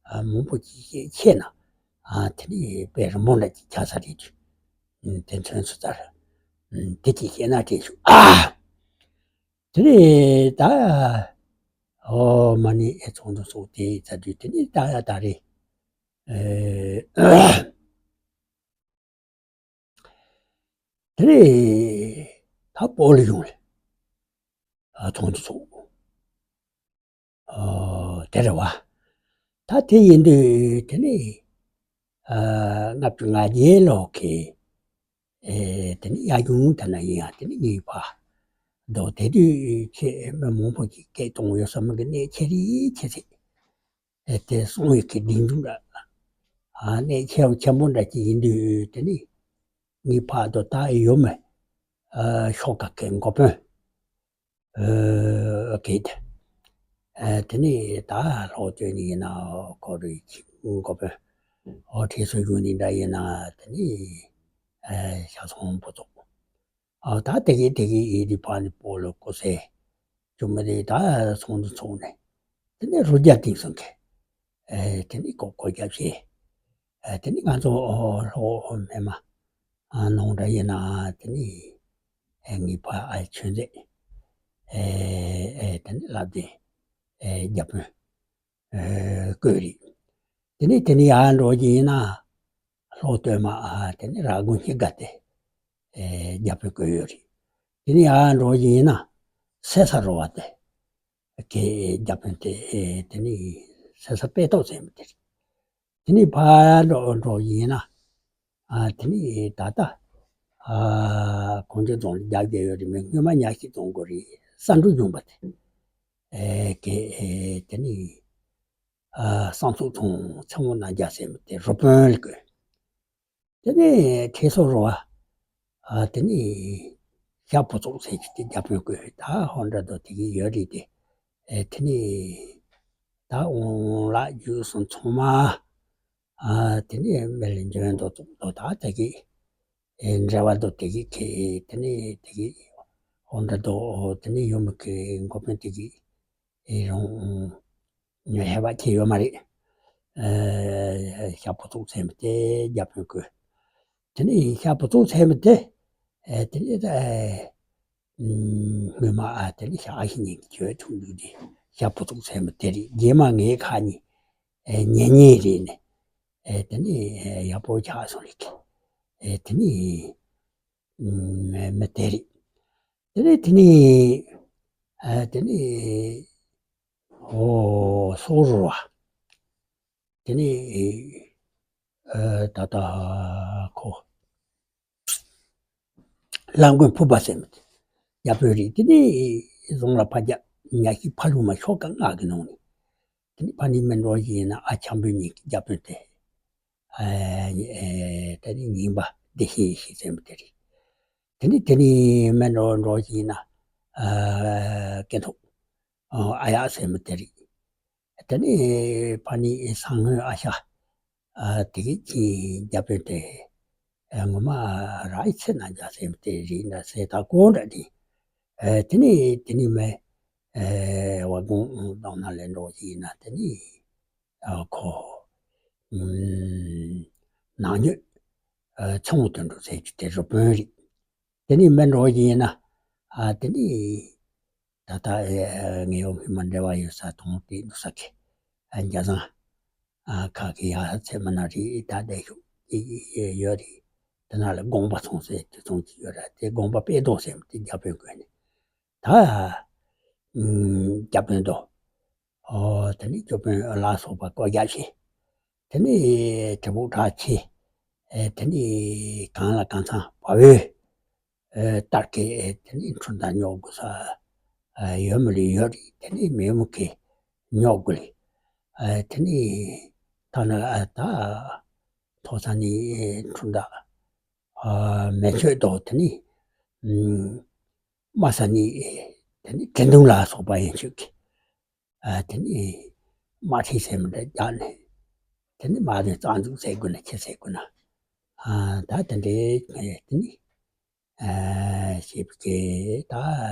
ཨ་མང་པོ་ཅིག་བཤད་ཆེ་ན་ཨ་དེ་ནི་དཔེ་རིང་པོ་འདྲ་ཅིག་ཆགས་ས་རེད། དེ་མཚོན་སུ་ཚར། དེ་ཅིག་བཤད་ན་དྲན་བྱུང་ཨ། དེ་ནས་ད་ཨོ་མ་ནི་ཨེ་ཚོགས་འདུ་ཚོགས་དེ་ཚར་དུས་དེ་ནས་ད་ཡ་ད་རེད། ཨེ་དེ་ནས་ད་སྤོ་ལོ་ཡོང་ལེ་ཨ་ཚོགས་འདུ་ཚོགས། ཨོ་དེ་རེད་བ། ད་དེ་ཡིན་དུས་དེ་ནས་ཨ་ལྔ་བཅུ་ང་བརྒྱད་ལོ་ཁེ་ཨེ་དེ་ནི་ཡ་གྱུང་ཐ་ན་ཡིན་ཡང་དེ་ནི་ངའི་ཕ་རྡོ་དེ་དུས་ཁྱེད་མི་མང་པོ་ཅིག་སྐད་གཏོང་ཡོད་ས་མི་གི་གནས་ཆེ་རི་ཆེ་ཚེ་ཨེ་དེ་སོང་བའི་ཁེ་སྡིག་འཛུམ་འདྲ་ཨ་གནས་ཆེ་བ་ཆེན་པོ་འདྲ་ཅིག་ཡིན་དུས་དེ་ནི་ངའི་ཕ་རྡོ་ད་ཡོད་མེད་ཨ་ཤོག་ཁ་ཁེ་འགོ་དཔོན་ཨ་གེད། ཨ་དེ་ནི་ད་ལྷོ་སྟོད་ནི་ཡིན་ན་ཁོ་རེ་ཆིག་འགོ་པའི་ཨོ་ཁྲིད་སུ་ཡོང་ནི་འདྲ་ཡིན་ན་དེ་ནི་ཨ་ཤ་ཚོང་པོ་ཚོགས། ཨ་ད་དེ་གི་དེ་གི་ཡི་དི་ཕ་ནི་སྤོ་ལོ་ཀོ་སེ་ཅུ་མི་རེ་ད་ཚོང་དུ་ཚོང་ནས་དེ་ནི་རུ་རྒྱ་ཏིང་སོང་གི་ཨ་དེ་ནི་ཀོ་ཀོ་རྒྱབ་བྱས། ཨ་དེ་ནི་ང་ཚོ་ཨོ་ལྷོ་ཨོ་མེ་མ་ཨ་ནང་འདྲ་ཡིན་ན་དེ་ནི་ཨེ་ངའི་ཕ་ཨ་ཆོས་མཛད་ཨེ་ཨེ་དེ་ནི་ལབ་སྟེ་ཨེ་རྒྱ་དཔོན་ཨེ་བསྐོས་རེད། དེ་ནི་དེ་ནི་ཡར་འགྲོ་གི་ཡིན་ན་ལྷོ་སྟོད་མ་ཨ་དེ་ནི་ར་དགོན་ཧི་ག་དེ་ཨེ་རྒྱ་དཔོན་བསྐོས་ཡོད་རེད། དེ་ནི་ཡར་འགྲོ་གི་ཡིན་ན་སེ་ས་རོ་བ་དེ་གི་རྒྱ་དཔོན་དེ་ཨེ་དེ་ནི་སེ་ས་དཔེ་ཏོག་ཟེར་མི་དེ་རེད། དེ་ནས་ཕར་འགྲོ་འགྲོ་ཡིན་ན། ཨ་དེ་ནས་ད་ལྟ་ཨ་གངས་ལྗོངས་རྫོང་རྒྱ་བརྒྱད་ཡོད་རེད་མོད། སྔོན་མ་ཉག་ཤིང་རྫོང་དགོན་རེད། ས་འབྲུག་ལྗོངས་པ་དེ། ཨེ་གེ་ཨེ་དེ་ནས་ཨ་བསང་ཚོགས་ཚོང་མཚན་མོ་རྣམ་རྒྱལ་ཟེར་མི་དེ་རུ་དཔོན་ལ་བསྐོས། དེ་ནས་ཁྲི་སོ་རུ་བ། ཨ་དེ་ནས་ཞྭ་བུ་ཚོགས་ཟེར་གྱི་དེ་རྒྱ་དཔོན་བསྐོས། ད་ཧོན་འདྲ་དོ་དེ་གི་ཡོད་རེད་དེ། ཨེ་དེ་ནས་ད་འོང་ལགས་རྒྱུགས་སོང་ཚང་མ། ཨ་དེ་ནས་མེ་ལེ་འཇོན་དོ་ཚོགས་དོ་ད་དེ་གི་ཨེ་འབྲེལ་བ་དོ་དེ་གི་ཁེ་དེ་ནས་དེ་གི་ཧོན་འདྲ་དོ་དེ་ནས་ཡོད་མི་གི་འགོ་དཔོན་དེ་གི་ཨེ་རུང་ཧེ་བག་ཁྱེད་ཡོད་མ་རེད། ཨེ་ཞྭ་བུ་ཚོགས་ཚད་མི་དེ་རྒྱ་དཔོན་བསྐོས། དེ་ནས་ཞྭ་བུ་ཚོགས་ཚད་མི་དེ་ཨེ་དེ་ནས་ཨེ་སྔོན་མ་ཨ་དེ་ནས་ཞྭ་ཨ་ཞེ་གཉིས་ཀྱི་གྱོད་ཐུག་འདུག་དེ་ཞྭ་བུ་ཚོགས་ཚད་མི་དེ་རེད། རྗེས་མ་ངའི་ཁ་ནས་ཨེ་ཉེ་ཉེ་རེད་ནས་ཨེ་དེ་ནས་ཨེ་ཡག་པོ་ཆགས་སོང་ལེགས། ཨེ་དེ་ནས་མི་དེ་རེད། དེ་ནས་དེ་ནས་ཨ་དེ་ནས་ཨོ་སོག་རུ་བ། དེ་ནས་ཨ་ད་ལྟ་ཁོ་ལྷ་མགོན་ཕུར་པ་ཟེར་མི་དེ་རྒྱ་དཔོན་རེད། དེ་ནས་རྫོང་ལ་ཕར་རྒྱབ་ཉག་ཤིང་ཕར་ལུང་མ་ཤོག་ཁ་ལྔ་གི་ནང་ནས། དེ་ནས་ཕ་ནི་མི་འགྲོ་ཡིན་ན་ཨ་འཁྱམ་པོའི་ཉིན་གྱི་རྒྱ་དཔོན་དེ། ཨ་ཨེ་ད་ནི་ཉིན་པ་བདེ་ཤེས་ཤེས་ཟེར་མི་དེ་རེད། དེ་ནི་དེ་ནི་མི་འགྲོ་འགྲོ་ཡིན་ན་ཨ་སྐེ་ཐོག་ཨ་ཡག་ཟེར་མི་དེ་རེད། དེ་ནི་ཕ་ནི་ས་སྔོན་ཨ་ཤ་ ཨ་དེ་གི་ཅིག་རྒྱ་དཔོན་དེ་ཨ་ངོ་མ་ར་ཡི་ཚེ་ན་རྒྱ་སེམས་དེ་རིག་འདྲ་སེ་ད་ཀོ་འདྲ་དེ་ཨ་དེ་ནི་དེ་ནི་མེ་ཨ་བ་དགོང་གདོང་ན་ལེན་འགྲོ་ཞིག་ཡིན་ན་དེ་ནི་ཨ་ཁོ་ཨུམ་ནང་ཉོས་ཨ་ཚོང་དུ་འགྲོ་ཟེར་གྱི་དེ་རུ་དཔོན་རིག་དེ་ནི་མེ་འགྲོ་ཞིག་ཡིན་ན་ཨ་དེ་ནི། ད་ལྟ་ཨེ་ངས་ཡོང་མི་མ་འབྲེལ་བ་ཡོད་ས་དང་དེ་འདུག་ས་གི་ཨ་རྒྱ་བཟང་ཨ་ཁ་གི་ཡ་ཚེ་མ་ན་རི་ད་བསྡད་ཤོག་ཨེ་ཡོད་རེད། དེ་ན་ལ་དགོངས་པ་ཚོང་ཟེར་དེ་ཚོང་གི་ཡོད་ར་དེ་དགོངས་པ་དཔེ་ཏོག་ཟེར་དེ་རྒྱ་དཔོན་དགོས་ནས་ད་ཨ་རྒྱ་དཔོན་དོ། ཨོ་དེ་ནི་རྒྱ་དཔོན་ལ་སོགས་པ་བསྐོ་རྒྱ་ཆེ། དེ་ནི་དྲིལ་བུ་གྲགས་ཆེ། ཨེ་དེ་ནི་གང་ལ་གང་འཚམ་བ་འོས། ཨེ་ལྟར་གི་ཨེ་དེ་ནི་འཁྲུན་ཟླ་རྙོག་དགོས་ས་ཨེ་ཡོད་མི་ལ་ཡོད་རེད། དེ་ནི་མེད་མི་གི་རྙོག་དགོས་རེད། ཨེ་དེ་ནི་ཐ་ན་ཨེ་ད་མཐོ་ས་ནི་ཨེ་འཁྲུན་ཟླ་ཨེ་མེ་མཆོད་དོ། དེ་ནི་ཨམ་དམའ་ས་ནི་ཨེ་དེ་ནི་དྲན་གདུང་ལ་སོགས་པ་ཡན་ཆོད་ཀྱི། ཨ་དེ་ནི་དམར་ཁྲིད་ཟེར་མི་འདྲ་རྒྱག་ནས་དེ་ནི་མ་དེ་རྩ་འཛུགས་ཟེར་དགོས་ན་ཁྱེད་ཟེར་དགོས་ན་ཨ་ད་དེ་འདྲའི་དེ་ནི་ཨ་ཞེས་པའི་ད་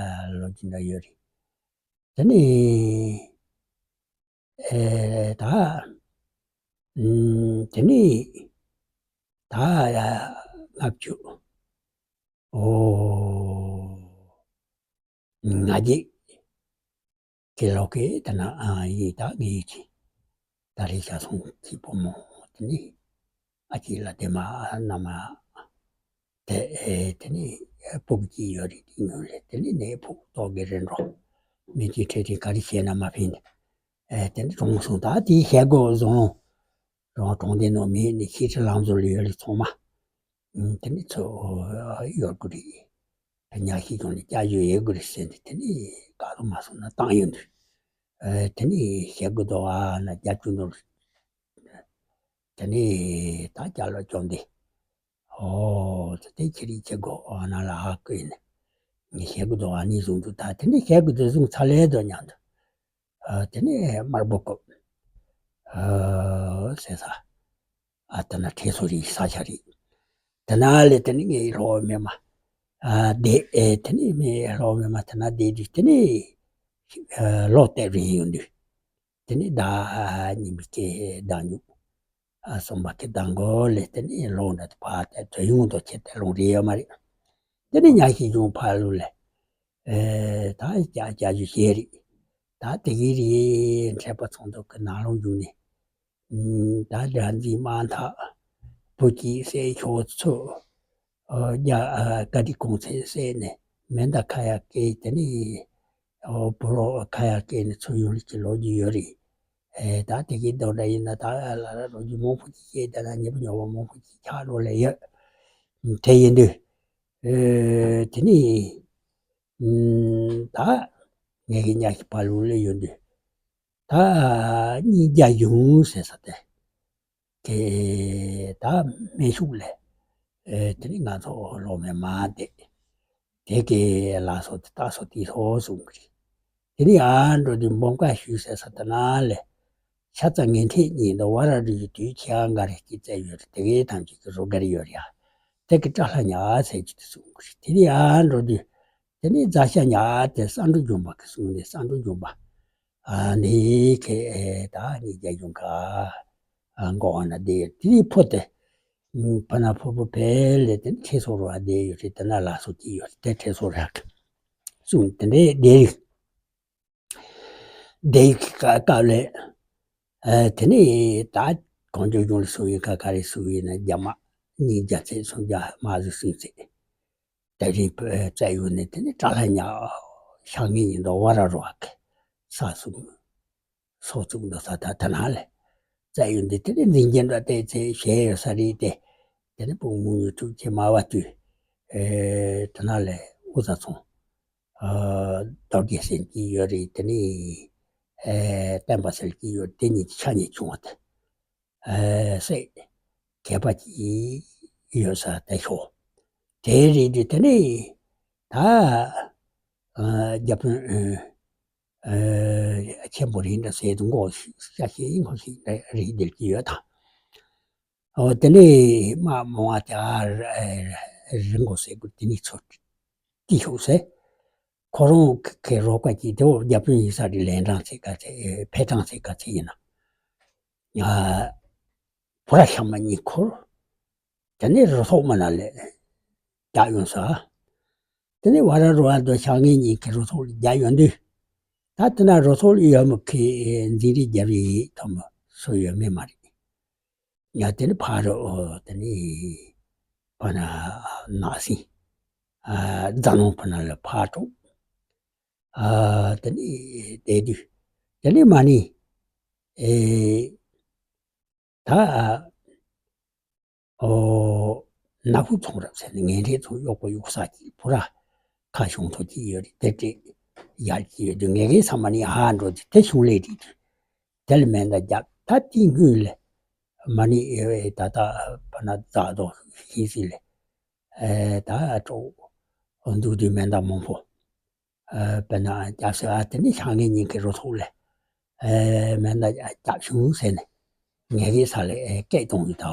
ལོ་རྒྱུས་འདྲ་ཡོད་རེད། དེ་ནི་ཨེ་ད་ཨུམ་དེ་ནི་ད་ལྔ་བཅུ་ཨོ་ང་རྒྱལ་གྱི་ལོ་ཀའི་དེ་ན་ཨ་ཡིན་ད་ངའི་ཅི་ད་རེས་ཤ་སོང་གི་བུ་མོ་དེ་ནི་ཨ་ཅི་ལ་དེ་མ་ན་མ་དེ་ཨེ་དེ་ནི་ཕུག་ཅི་ཡོད་རེད། དེ་ཉུང་རེད། དེ་ནི་ནས་ཕུག་ཏོག་གི་རེད་འགྲོ། མི་ཅི་ཁྲེ་ཁྲེ་ག་རེ་བྱས་ན་མ་ཕན་ཨེ་དེ་ནི་གྲོངས་སོང་། ད་དེའི་ཞལ་སྒོ་བཟུང་རོང་གྲོང་སྡེ་ནང་མི་ནི་ཤི་ཁྲི་ལང་ཚོ་ལ་ཡོད་རེད་ཚང་མ། ཨུམ་དེ་ནི་ཚོ་ཡོད་དགོས་རེད། ཉག་ཤི་ཀྱང་ནི་སྐྱ་ཡོད་ཡོད་དགོས་རེད་ཟེར་ནས་དེ་ནི་ག་རུ་མ་སོང་ན་བཏང་ཡོད་འདུག་ཨེ་དེ་ནི་ཞེ་དགུ་དོ་ཨ་ན་རྒྱ་ཆུ་ནོར་དེ་ནི་ད་སྐྱ་ལོ་ཅོང་དེ་ཨོ་དེ་ཁྱེད་རིག་ཁྱེད་གོ་ཨ་ན་ལ་ཨ་ཀུ་ཡིན་ནི་ཞེ་དགུ་དོ་ཨ་ནི་བཟུང་འདུག་ད་དེ་ནི་ཞེ་དགུ་དོ་བཟུང་ཚ་ལེ་དོ་མཉམ་དུ་ཨ་དེ་ནི་དམར་པོ་བཀོད་ཨ་ཟེར་ས། ཨ་དེ་ན་ཁྲེ་སོ་རི་ས་ཆ་རེད། དེ་ན་ལས་དེ་ནི་ངའི་ལྷོ་མེ་མ་ཨ་དེ་ཨེ་དེ་ནི་མེ་ལྷོ་མེ་མ་དེ་ན་དེ་དུས་དེ་ནི་ཨ་ལོག་བལྟས་རིན་ཡོང་དུས་དེ་ནི་ཟླ་ཉི་མའི་སྐྱེ་ཟླ་ཉུག་ཨ་གསུམ་པ་གི་ཟླ་མགོ་ལས་དེ་ནི་ལོག་འདྲ་དུ་ཕ་དེ་དོ་ཡོང་དོ་ཁྱེད་དེ་ལོང་རེ་ཡོད་མ་རེད། དེ་ནི་ཉག་ཤི་ཅུང་ཕ་ལུ་ལས། ཨེ་ད་ཅ་ཅ་ཞུ་ཞེས་རེད། ད་དེ་གི་རེད་འཕྲད་པ་ཚོང་དུ་གི་ནང་ལོག་རྒྱུག་ནས། ཨུམ་ད་དགྲ་འཛིན་དམག་འཐབ་བུ་སྐྱིད་སྲས་ཆོག་ཚུ། ཨོ་རྒྱ་ཨ་ཀ་དི་གོང་ཚད་བསད་ནས་མེ་མདའ་ཁ་ཡར་བཀལ་དེ་ནས་ཨོ་བུ་རོགས་ཁ་ཡར་བཀལ་ནས་ཚུར་ཡོང་རིགས་ཀྱི་ལོ་རྒྱུས་ཡོད་རེད། ཨེ་ད་དེ་གི་རྡོ་འདྲ་ཡིན་ན་ད་ལ་ལ་ལོ་རྒྱུས་མང་པོ་ཅིག་བཤད་ད་ན་ཉེ་པོ་ཉོ་བ་མང་པོ་ཅིག་ཆགས་འགྲོ་ལེ་ཡོད། དེ་ཡིན་དུས། ཨེ་དེ་ནི་ཨུམ་ད་ངེད་ཀྱི་ཉག་ཤི་ཕ་ལུ་ལ་ཡོད་དུས་ད་གཉིས་རྒྱ་གཞུང་ཟེར་ས་དེ་དེ་ད་སྨན་ཤུགས་ལས་ཨེ་དེ་ནི་ང་ཚོ་ལོ་མེ་མ་དེ་དེ་གའི་ལ་སོ་དེ་ད་སོ་དེ་སོ་གསུང་གི་རེད། དེ་ནི་ཨ་འགྲོ་དུས་འབུམ་དཀར་ཞུས་ཟེར་ས་དེ་ན་ལས། ཤ་ཚ་ངན་ཐེག་གཉིས་དང་བ་ར་རུ་ཡི་དུས་ཁྱེད་ཨ་འགའ་རེ་སྐྱིད་བཙལ་ཡོད་རེད། དེ་གའི་ཐང་ཅིག་གི་རོ་འགར་ཡོད་རེད་ཡ། དེ་གི་བཀྲ་ལྷ་ཉག་ཟེར་གྱི་དེ་གསུང་གི་རེད། དེ་ནི་ཨ་འགྲོ་དུས་དེ་ནི་རྫ་ཤ་ཉག་དེ་ས་འབྲུ་འཇོམས་པ་གི་གསུང་ནས་ས་འབྲུ་འཇོམས་པ་ཨ་ནི་ཁེ་ཨེ་ད་ནི་རྒྱ་གཞུང་ག་ཨ་མགོ་འོ་ན་དེ་ཡོད་དེ་ནི་ཕོ་དེ་ཕ་ན་ཕོ་ཕོ་ཕེ་ལེ་དེ་ནི་ཁྲེ་སོ་རོ་ཨ་དེ་ཡོད་རེད། དེ་ན་ལ་སོ་གྱི་ཡོད་རེད། དེ་ཁྲེ་སོ་ར་གི་གསུང་དེ་འདྲའི་དེ་རིགས། དེའི་སྐབས་ལས། ཨ་དེ་ནས་ད་གང་བྱུང་བྱུང་ལ་སུ་ཡིན་ཁ་ཁ་རེ་སུ་ཡིན་ན་རྒྱ་དམག་གཉིས་རྒྱ་ཚད་གསུམ་རྒྱ་དམག་ཟིག་སུ་ཚད། དེ་རིང་བཙལ་ཡོད་ནས་དེ་ནས་བཀྲ་ལྷ་ཉག་ཤག་ངེད་ཡིན་དོ་བ་ར་རོ་བ་གི་ས་སུ་སོ་བཙུགས་འདུག་ས་ད་ད་ན་ལས་བཙལ་ཡོད་འདི་དེ་ནས་འཛིན་རྒྱན་འདྲ་བལྟས་ཚེ་ཞེས་ཡོད་ས་རེད་དེ། དེ་ནས་བུ་མོ་ཉུ་ཐུག་ཆེ་མ་བ་དུས་ཨེ་དེ་ན་ལས་དབུ་ཟ་ཚོང་། རྡོ་རྗེ་སེམས་ཀྱི་ཡོད་རེད། དེ་ནས་ཨེ་བསྟན་པ་སེལ་གྱི་ཡོད་རེད། དེ་གཉིས་ཆ་གཉིས་བྱུང་བ་དེ་ཨེ་སྲས་གད་པ་གཅིག་ཡོད་ས་དེ་ཤོག་དེ་རེད་དུས་དེ་ནས་ད་ཨ་རྒྱ་དཔོན་ཨེ་ཆེན་པོ་རིགས་འདྲ་ཟེར་དུ་མགོ་ཤ་ཤེས་མགོ་ཤེས་རིགས་སྡེར་གྱི་ཡོད་དང་། ཨོ་དེ་ནས་མ་མོ་བ་དེ་ཨ་རི་མགོ་ཟེར་དགོས་དེ་ནས་ཚོ་ཏི་ཤོག་ཟེར། ཁོ་རང་གི་རོགས་པ་གྱིས་དེ་འོ་རྒྱབ་སྐྱོར་ཡིན་ས་རེད། ལན་གྲངས་ཚེ་ག་ཚེ་ཕེ་གྲངས་ཚེ་ག་ཚེ་ཡིན་ན། ཨ་བུ་ར་ཤ་མ་གཉིས་འཁོར། དེ་ནས་རུ་ཐོག་མ་ན་ལས་རྒྱག་ཡོང་ས། དེ་ནས་བ་ར་རུ་བ་དོ་ཤ་ངེ་གཉིས་ཀྱི་རུ་ཐོག་ལ་རྒྱག་ཡོང་དུས། ད་དེ་ན་རུ་ཐོག་ལ་ཡོད་མི་ཁི་འཛིན་རིགས་རྒྱབ་རིགས་ཐོག་མ་སུ་ཡོད་མེད་མ་རེད། ཡང་དེ་ནི་ཕ་རོ་དེ་ནི་ཕ་ན་ནག་སིང་། ཨ་རྫ་ནང་ཕ་ན་ལ་ཕ་དྲུག། ཨ་དེ་ནི་དེ་དུས་དེ་ནི་མ་ནི་ཨེ་ད་ཨོ་ནག་ཁུ་ཚོང་རབ་ཟེར་ནི་ངན་འདྲེ་ཚོ་གཡོག་པོ་གཡུག་ས་ཀྱི་བུ་ར་ཁ་བྱུང་ཐོ་ཅི་ཡོད་རེད། དེ་དེ་ཡར་ཅི་ཡོད་དུས་ངེད་ཀའི་ས་མ་ནི་ཧ་འགྲོ་དུས་དེ་བྱུང་ལེ་རེད་དུས། དེ་ལ་མེ་མདའ་རྒྱབ་ད་དེའི་སྔོན་ལ་མ་ནི་ཨེ་ད་ལྟ་ཕ་ན་རྫ་རྡོ་ཤིང་སི་ལ་ཨེ་ད་ཀྲོ་འདུག་དུས་མེ་མདའ་མང་པོ་ཨེ་དཔེར་ན་རྒྱབ་སོ་ཨ་དེ་ནི་ཤ་ངེ་གཉིས་ཀྱི་རུ་ཐོག་ལ་ཨེ་མེ་མདའ་རྒྱབ་བྱུང་ཟེར་ནས་ངེད་ཀྱི་ས་ལ་ཨེ་སྐད་གཏོང་ཡོད་ད་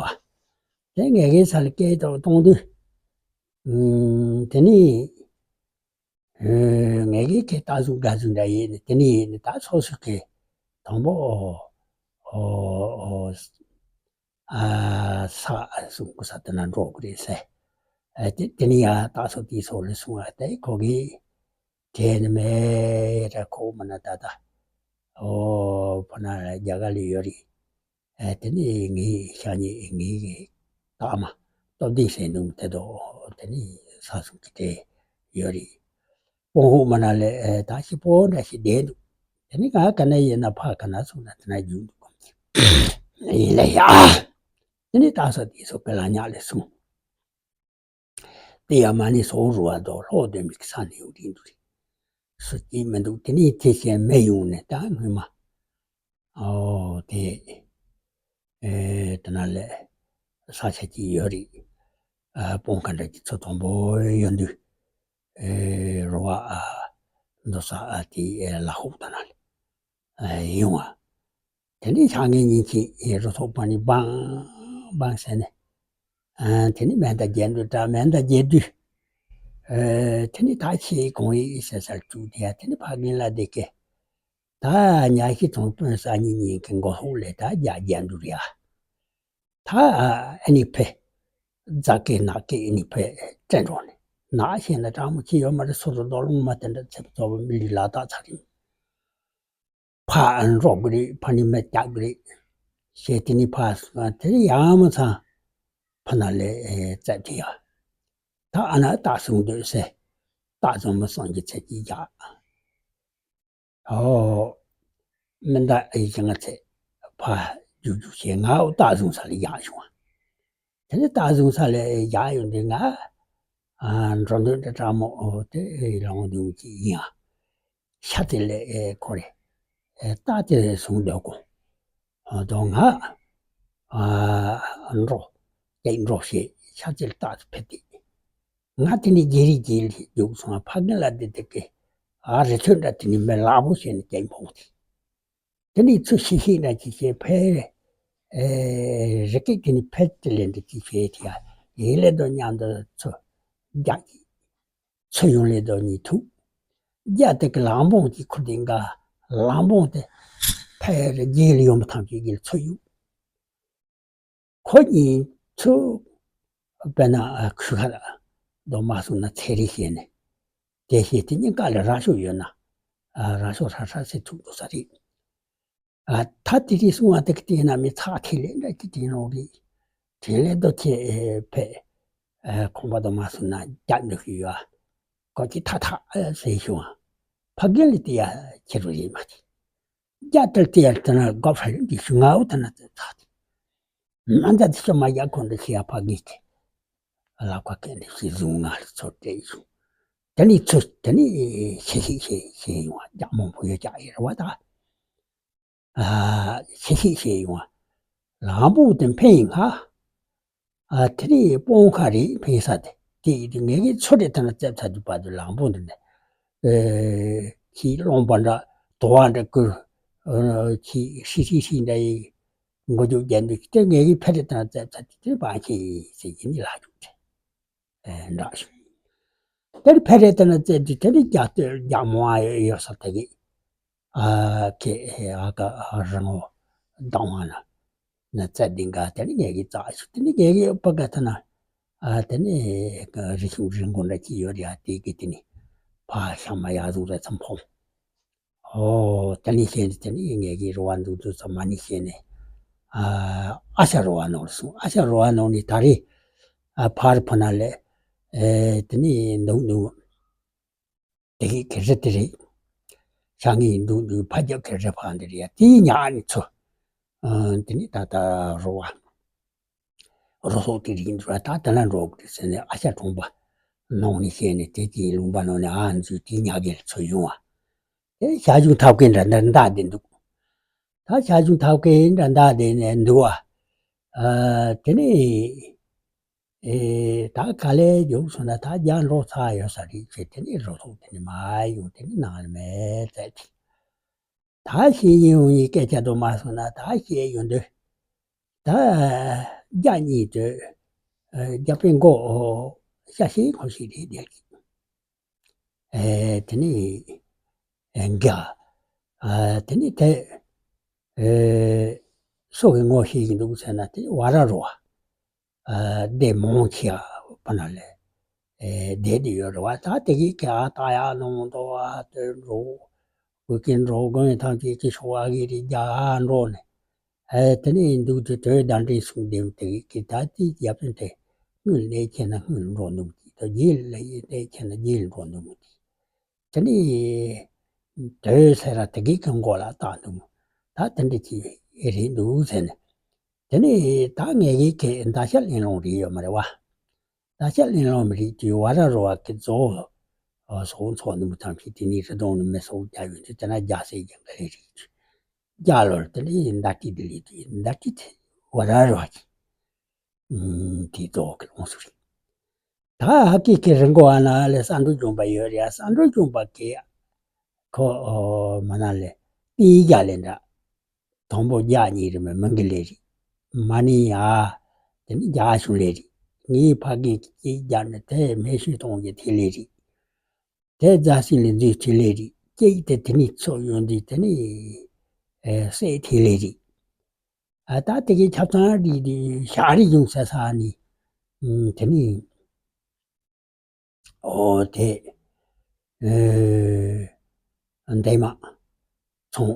བ། དེ་ངེད་ཀྱི་ས་ལ་སྐད་གཏོང་གཏོང་དུས་ཨུམ་དེ་ནི། ངེད་ཀྱི་ཁྱེད་ལྟ་ཟུག་དགའ་ཟུག་འདྲ་ཡིན་ནི་དེ་ནི་ཡིན་ནི་ད་སོ་སོ་གི་དང་པོ་ཨོ་ཨོ་ཨ་ས་གསུང་གི་ས་དེ་ན་འགྲོ་གི་རེད་ཟེར། ཨ་དེ་དེ་ནི་ཡ་ད་སོ་དེའི་སོ་ལ་གསུང་བ་དེ་ཁོ་གིས་དྲན་ནི་མེད་ར་ཁོ་མ་ན་ད་ད་ཨོ་ཕ་ན་རྒྱ་གར་ལ་ཡོད་རེད། ཨེ་དེ་ནི་ངའི་ཤ་ཉེ་ངའི་རྟགས་མ་སྟོབས་ལྡན་ཟེར་འདུག་དེ་དོ་དེ་ནི་ས་སུ་གི་དེ་ཡོད་རེད། སྤོང་ཧུ་མ་ན་ལས་ཨེ་ད་ཤི་པོ་འདྲ་ཞིག་བསྡད་འདུག་དེ་ནི་ང་ག་ན་ཡིན་ན་ཕ་ག་ན་སོང་ན་དེ་ན་རྒྱུག་འདུག་གམ་གྱི་ཡིན་ལ་ཡ། དེ་ནི་ད་ས་དེ་སོ་ག་ལ་ཉག་ལས་སོང་། དེ་ཡང་མ་ཎི་སོགས་རུ་བ་དོ་ལྷོ་འདོན་པའི་ས་ནས་ཡོད་རིང་དུ་རེད། སུ་སྐྱེས་མི་འདུག་དེ་ནས་དེ་བཞིན་མེ་ཡོང་ནས་ད་སྔོན་མ། ཨོ་དེ་ཨེ་དེ་ན་ལས་ས་ཆ་གཅིག་ཡོད་རེད། ཨ་སྤོང་ཁ་འདྲ་གྱི་ཚོ་དང་པོ་ཡོད་དུས་ཨེ་རུ་བ་ཨ་འདུག་ས་ཨ་དེ་ཨེ་ལ་ཧུག་དེ་ན་ལས་ཨེ་ཡོང་བ། དེ་ནས་ཤ་ངེ་གཉིས་ཀྱིས་རུ་ཐོག་པ་ནི་སྦང་སྦང་ཟེར་ནས། ཨ་དེ་ནི་མེ་མདའ་རྒྱན་དུ་འདྲ་མེ་མདའ་རྒྱན་དུས། ཨ་དེ་ནི་ད་ཁྱེད་གང་ཡིན་ཟེར་སར་བཅུག་དེ་ཡ་དེ་ནི་ཕ་རྒན་ལ་བསྡད་ཀྱི། ད་ཉ་ཤི་ཚོང་དཔོན་ས་གཉིས་གཉིས་ཀྱི་མགོ་ཧོག་ལས་ད་རྒྱ་རྒྱན་དུ་རེད་ཨ། ད་ཨ་ནི་ཕེ། རྫ་སྐད་ནག་སྐད་ཨ་ནི་ཕེ་དྲན་འགྲོ་ནས་ནག་ཤེས་ན་དྲང་མོ་ཁྱེད་ཡོད་མ་རེད། སོ་སོ་རྡོ་ལུང་མ་དེ་འདྲ་ཚེ་བཙོ་བ་མི་ལུས་ལ་དག་ཚར་ཡིན། ཕ་འགྲོ་གི་རེད། ཕ་ནི་མི་རྒྱག་གི་རེད། ཞེས་དེ་ནི་ཕ་སོང་དེ་ནི་ཡང་མ་ཚང་ཕ་ན་ལས་ཨེ་བཙལ་དེ་ཡ། ད་ཨ་ན་རྟགས་བཟུང་འདོད་ཟེར། རྟགས་བཟུང་མི་སངས་རྒྱས་ཚེ་གཅིག་རྒྱག་ཨོ། མི་འདའ་ཨེ་ཞེ་ང་ཚེ་ཕ་རྒྱུག་རྒྱུག་བྱས་ང་འོ་རྟགས་བཟུང་ས་ལ་རྒྱག་བྱུང་བ། དེ་ནི་རྟགས་བཟུང་ས་ལ་རྒྱག་ཡོང་དུས་ང་ཨ་འགྲོ་འདོད་འདྲ་དྲང་མོ་ཨོ་དེ་ལོང་འདུག་ཅིག་ཡིན་ཨ། ཤ་དེ་ལས་ཨེ་ཁོ་རེ་ཨེ་རྟགས་དེ་བཟུང་འདོད་གོ། ཨ་དོ་ང་ཨ་འགྲོ་སྟེགས་འགྲོ་ཞེས་ཤ་དེ་རྟགས་དེ་ཕེབས་ཏེ། ང་དེ་ནི་རྒྱལ་རིགས་རྒྱལ་ལས་རྒྱུག་སོང་ཨ། ཕ་རྒན་ལ་དེ་དེ་ཀེ་ཨ་རི་ཐོན་འདྲ་དེ་ནི་མི་ལག་པོ་བྱས་ནས་སྟེགས་འཕོངས་ཏེ། དེ་ནས་ཚུར་ཤི་ཤི་ན་ཅི་བྱེད་ཕེ། ཨེ་རི་སྐེད་དེ་ནས་ཕེ་དེ་ལེན་དུ་ཅི་བྱེད་དེ་ཡ་ཡིན་ལེ་དོ་མཉམ་དུ་ཚུར་རྒྱག་གི་ཚུར་ཡོང་ལེ་དོ་གཉིས་ཐུག་རྒྱ་དེ་གི་ལང་བོང་གི་ཁུར་དེ་འགའ་ལང་བོང་དེ་ཕེ་རི་རྒྱལ་ལ་ཡོང་བ་ཐམས་ཅད་ཀྱི་ཚུར་ཡོང་། ཁོ་གཉིས་ཚུར་དཔེར་ན་ཨ་ཁུ་ཁ་ལ་རྡོ་མ་སོང་ན་ཚེ་རིང་བྱས་ནས་དེ་བྱས་དེ་གཉིས་ཀ་ལ་ར་ཤོ་ཡོད་ན་ཨ་ར་ཤོ་ཧྲ་ཧྲ་སེ་ཐུག་འགྲོ་ས་རེད། ཨ་ད་དེ་རིང་སོང་བ་དེ་གི་དེ་ན་མི་ཚ་ཁེ་ལས་འདྲ་གི་དེ་ནོ་རེད། དེ་ལས་རྡོ་ཆེ་ཕེ་ཨ་ཁོང་པ་རྡོ་མ་སོང་ན་རྒྱག་འགྲོ་གི་ཡོད་ཨ། ཁོ་གི་ཐ་ཐ་ཨ་ཟེར་བྱུང་ཨ། ཕ་རྒན་ལ་དེ་ཡ་ཁྱེར་རོ་ཡིན་མ་དེ། རྒྱ་ཏལ་ཏེ་ཡར་ཏེ་ན་དགོ་ཕ་ཡོད་འདི་ཤུ་ང་འོ་ཏེ་ན་ཏེ་ཚ་ཏེ། མ་འདའ་ཏེ་ཤོ་མ་ཡ་ཁོ་འདི་ཤི་ཡ་ཕ་གི་ཏེ། ལ་ཁ་ཀེ་འདི་ཤི་ཟུང་ང་ལ་ཚོ་ཏེ་ཡུ། ཏེ་ནི་ཚུ་ཏེ་ནི་ཤི་ཤི་ཤི་ཤི་ཡོང་བ་རྒྱ་མང་པོ་ཡོད་ཀྱག་ཡེ་ར་བ་ད། ཨ་ཤི་ཤི་ཤི་ཡོང་བ། ལང་པོ་ཏེ་འཕེན་ཡིན་ཁ། ཨ་དེ་ནི་སྤོང་ཁ་རེད་འཕེན་ས་དེ། དེ་ཡིན་དུས་ངེད་ཀྱི་ཚོ་རེ་ཐ་ན་རྩེབ་ཚ་དུས་བར་དུ་ལང་པོ་འདི་ནས། ཨེ་ཁྱི་སློང་པ་འདྲ་དོ་བ་འདྲ་ཀུར། ཨེ་ཁྱི་ཧྲི་ཧྲི་ཧྲི་འདྲ་ཡི། མགོ་མཇུག་རྒྱན་དུ་དེ་ངེད་ཀྱིས་ཕེ་རེ་དང་བཙལ་ཚར་དུས་དེ་བང་ཆེན་ཡིན་ཟེར་གྱིན་ནི་ལྷག་བཅུག་དེ་འདྲ་བྱུང་། དེར་ཕེ་རེ་དང་བཙལ་དུས་དེ་ནི་རྒྱ་སྟོད་རྒྱ་མོ་ཨ་ཡོད་ས་དེ་གི་ཨ་ཁེ་ཨ་ཀ་ཨ་རི་ངོ་སྡང་བ་ན་ན་བཙལ་དེ་འགའ་དེ་ནི་ངེད་ཀྱིས་བཙལ་ཞིག་དེ་ནི་ངེད་ཀྱིས་ཕ་ག་ཐ་ན་ཨ་དེ་ནི་རི་ཤིང་རི་མགོ་འདྲ་ཅིག་ཡོད་རེད་ཨ། དེ་གི་དེ་ནི་ཕ་ཤ་མ་ཡག་བཟུང་རེད་ཙམ་ཕོང་། ཨོ། དེ་ནས་བཤད་ནས་དེ་ནས་ངེད་ཀྱིས་རོ་བ་འདུག་འདུག་ཙམ་མ་ནས་བཤད་ནས། ཨ་ཨ་ཤ་རོ་བ་ནོར་སོང་། ཨ་ཤ་རོ་བ་ནོར་ནས་ད་རེས་ཨ་ཕར་ཕུ་ན་ལས་ཨེ་དེ་ནས་འདུག་འདུག་དེ་གི་གི་རི་དེ་རེད། ཤ་ངེས་འདུག་འདུག་ཕ་རྒྱབ་གི་རི་ཕ་འདི་རེད་ཡ། དེའི་ཉག་ནས་ཚུར་ཨ་དེ་ནས་ད་ལྟ་རོ་བ། རོ་སོག་དེ་རིགས་འདུག་ད་དེ་ན་འགྲོ་དགོས་ཟེར་ནས་ཨ་ཤ་གྲོང་པ་ནང་ནས་བཤད་ནས་དེ་དེའི་ལུང་པ་ནང་ནས་ཨ་འཛུལ་དེའི་ཉག་གི་ལ་ཚུར་ཡོང་བ། དེ་ཞག་ཆུང་ཐབ་ཀའི་འདྲ་འདྲ་འདའ་བསྡད་འདུག་ད་ཞག་ཆུང་ཐབ་ཀའི་འདྲ་འདའ་བསྡད་ནས་འདུག་བ། ཨ་དེ་ནས་ཨེ་ད་ག་ལེ་རྒྱུགས་སོང་ན་ད་རྒྱ་འགྲོ་ཚར་ཡོད་ས་རེད་ཅེས་དེ་ནས་རོ་སོག་དེ་ནས་མ་ཡོང་དེ་ནས་ནང་ལ་མེད་ཚད་དེ། ད་ཤེས་ཡོན་ཡི་སྐད་ཆ་དུ་མ་སོང་ན་ད་ཤེས་ཡོན་དུ་ད་རྒྱ་གཉིས་དུ་རྒྱ་དཔེ་མགོ་ཤ་ཤེས་ཁོ་ཤེས་རེད་དེ་ཨེ་དེ་ནས་འགའ་དེ་ནས་དེ་སོ་གི་ངོ་ཤེས་ཀྱི་འདུག་ཟེར་ན་དེ་བ་ར་རོ་བ། ཨ་སྡེ་མང་ཆེ་བ་ཕ་ན་ལས་ཨེ་སྡེ་དེ་ཡོད་རེད་བ། ད་དེ་གི་ག་ད་ཡག་ནང་དུ་བ་དོན་འགྲོ་དགོས་ཀྱི་འགྲོ་དགོས་ཐམས་ཅད་ཀྱི་ཤོག་བ་གི་རི་རྒྱ་འགྲོ་ནས་ཨེ་དེ་ནས་འདུག་དུ་དོན་དང་འདྲེས་གསུངས་དེ་དེ་གི་ད་དེ་ཡབ་ཕན་དེ་དངུལ་ལས་ཁྱེད་ན་དངུལ་འགྲོ་འདུག་དེ་ད་རྗེས་ལ་ཡིན་ལས་ཁྱེད་ན་རྗེས་འགྲོ་འདུག་དེ། དེ་ནས་དོལ་ཟེར་ར་དེ་གི་གི་མགོ་ལ་བཏགས་འདུག་ད་དེ་འདྲ་ཅིག་རེད་འདུག་ཟེར་ནས། དེ་ནས་ད་ངེད་ཀྱི་གི་མདའ་ཤ་ལེན་ལོང་རིགས་ཡོད་མ་རེད་བ། མདའ་ཤ་ལེན་ལོང་མི་རིགས་དེ་བ་ར་རོ་བ་གི་རྫོགས་སོགས་ཚོགས་འདུ་མི་ཐམས་ཅད་དེ་ནས་རི་དོང་ནས་མི་སོགས་རྒྱ་ཡོད་དུས་དེ་ན་རྒྱ་སེ་རྒྱ་འགའ་ལས་རིགས་རྒྱ་ལོར་དེ་ནས་མདའ་ཁྲི་དེ་ལས་དུས་མདའ་ཁྲི་དེ་བ་ར་རོ་བ་གི་དེ་རྫོགས་གི་ལོང་སུ་རེད། ད་ཧ་ཀི་ཀི་རི་མགོ་བ་ན་ལས་ས་འབྲུ་ལྗོན་པ་ཡོད་རེད། ས་འབྲུ་ལྗོན་པ་གི་ཁོ་མ་ན་ལས་ཏི་རྒྱ་ལས་འདྲ། དང་པོ་རྒྱ་གཉིས་རེད་མོད་མིང་གི་ལས་རེད། མ་ནི་ཡ། དེ་ནི་རྒྱ་གཞུང་ལས་རེད། ངའི་ཕ་རྒན་གྱི་རྒྱ་ནི་དེ་མེ་ཤོད་གཏོང་གི་དེ་ལས་རེད། དེ་རྫ་སྲིན་ལས་འཛུལ་དེ་ལས་རེད། ཅེས་དེ་དེ་ནི་ཚོ་ཡོང་དུས་དེ་ནི་སྲས་དེ་ལས་རེད། ཨ་ད་དེ་གའི་ཆབ་ཚང་རིགས་དེ་ཞག་རིགས་ཡོང་ས་ས་ནི། ཨུམ་དེ་ནི། ཨོ་དེ། ཨེ། འདན་མ། ཚོང་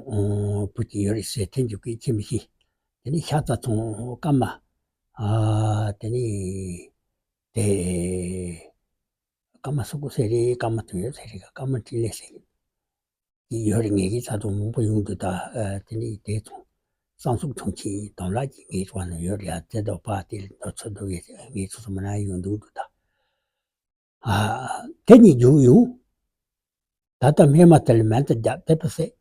བུ་གཅིག་ཡོད་རེད་ཟེར་དེ་འཇུག་གི་ཁྱིམ་གཞི། དེ་ནི་ཤ་ཚ་ཚོང་ཀརྨ། ཨ་དེ་ནི། དེ། ཀརྨ་སུ་ཀུ་ཟེར་རེད། ཀརྨ་དོན་ཡོད་ཟེར་རེད། ཀརྨ་འཕྲིན་ལས་ཟེར་གྱི་ཡོད་རེད། ངེད་ཀྱི་ཚ་ཚོང་མང་པོ་ཡོང་འདུག་ད་ཨ་དེ་ནི་དེ་ཚོང་བསམ་ཚུགས་ཚོང་ཆེན་དང་ལག་གཅིག་ངེད་ཚོ་ནང་ཡོད་རེད། ཨ་དེ་དང་པ་དེ་ལ་འདོད་ཚོད་འདུག་གས་ངེད་ཚོ་ཚོ་མ་ན་ཡོང་འདུག་འདུག་ད། ཨ་དེ་གཉིས་རྒྱུགས་ཡོང་། ད་ལྟ་སྨད་མ་དེ་ལ་མེ་མདའ་རྒྱབ་དེ་ཕ་སེ་